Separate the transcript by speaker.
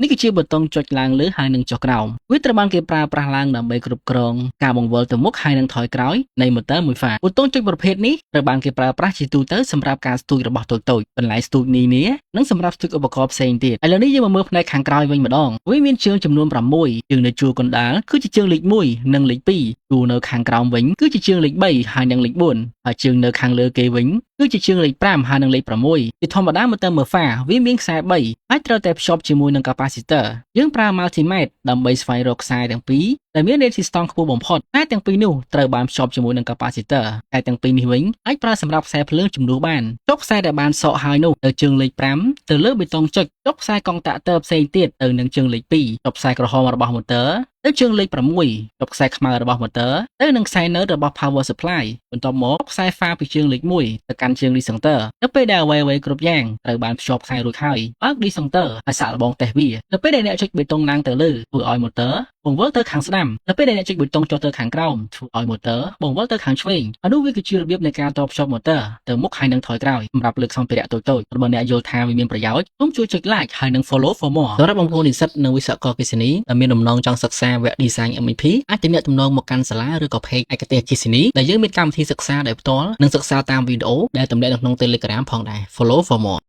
Speaker 1: នេះគឺជាប៊ូតុងចុចឡើងលើហើយនិងចុះក្រោមវាត្រូវបានគេប្រើប្រាស់ឡើងដើម្បីគ្រប់គ្រងការបង្វិលទៅមុខហើយនិងថយក្រោយនៃម៉ូទ័រមួយហ្វាប៊ូតុងចុចប្រភេទនេះត្រូវបានគេប្រើប្រាស់ជាទូទៅសម្រាប់ការស្ទូចរបស់តូចៗកន្លែងស្ទូចនានានិងសម្រាប់ស្ទូចឧបករណ៍ផ្សេងទៀតឥឡូវនេះយើងមកមើលផ្នែកខាងក្រោយវិញម្ដងវាមានជើងចំនួន6ជើងនៅជួរកណ្ដាលគឺជាជើងលេខ1និងលេខ2ជួរនៅខាងក្រោមវិញគឺជាជើងលេខ3ហើយនិងលេខ4ហើយជើងនៅខាងលើគេវិញគឺជាជើងលេខ5ហើយនិងលេខ6ជាធម្មតាម៉ូទ័រ Merfa វាមានខ្សែ3ហើយត្រូវតែភ្ជាប់ជាមួយនឹង capacitor យើងប្រើ multimeter ដើម្បីស្វែងរកខ្សែទាំងពីរដែលមាន resistance ខ្ពស់បំផុតតែទាំងពីរនោះត្រូវបានភ្ជាប់ជាមួយនឹង capacitor តែទាំងពីរនេះវិញអាចប្រើសម្រាប់ខ្សែភ្លើងជំនួសបានចុះខ្សែដែលបានសកហើយនោះទៅជើងលេខ5ទៅលើបេតុងចុចចុះខ្សែកុងតាក់ទ័រផ្សេងទៀតទៅនឹងជើងលេខ2ចុះខ្សែក្រហមរបស់ម៉ូទ័រទៅជើងលេខ6ចុះខ្សែខ្មៅរបស់ម៉ូទ័រទៅនឹងខ្សែ neutral របស់ power supply បន្ទាប់មកខ្សែហ្វាពីជើងលេខ1ទៅកាន់ជើង disjoncteur នៅពេលដែលអ្វីៗគ្រប់យ៉ាងត្រូវបានភ្ជាប់ខ្សែរួចហើយបើក disjoncteur ហើយសាកល្បងតេស្តវានៅពេលដែលអ្នកចុចប៊ូតុងឡើងទៅលើធ្វើឲ្យម៉ូទ័របង្វិលទៅខាងស្ដាំនៅពេលដែលអ្នកចុចប៊ូតុងចុះទៅខាងក្រោមធ្វើឲ្យម៉ូទ័របង្វិលទៅខាងឆ្វេងអានោះវាគឺជារបៀបនៃការតភ្ជាប់ម៉ូទ័រទៅមុខហើយនិងថយក្រោយសម្រាប់លើកសម្ភារៈតូចៗបើអ្នកយល់ថាវាមានប្រយោជន៍សូមជួយចុច like ហើយនិង follow for more សម្រាប់បងប្អូននិស្សិតនិងវិស្វករអគ្គិសនីដែលមានបំណងចង់សិក្សាវគ្គ design MEP អាចទំនាក់ទំនងមកកាន់សាលាឬក៏ page ឯកទេសអគ្គិសនីដែលយើងមានកម្មវិធីសិក្សាដោយផ្ទាល់និងសិក្សាតាមវីដេអូដែលទម្លាក់នៅក្នុង Telegram ផងដែរ follow for more.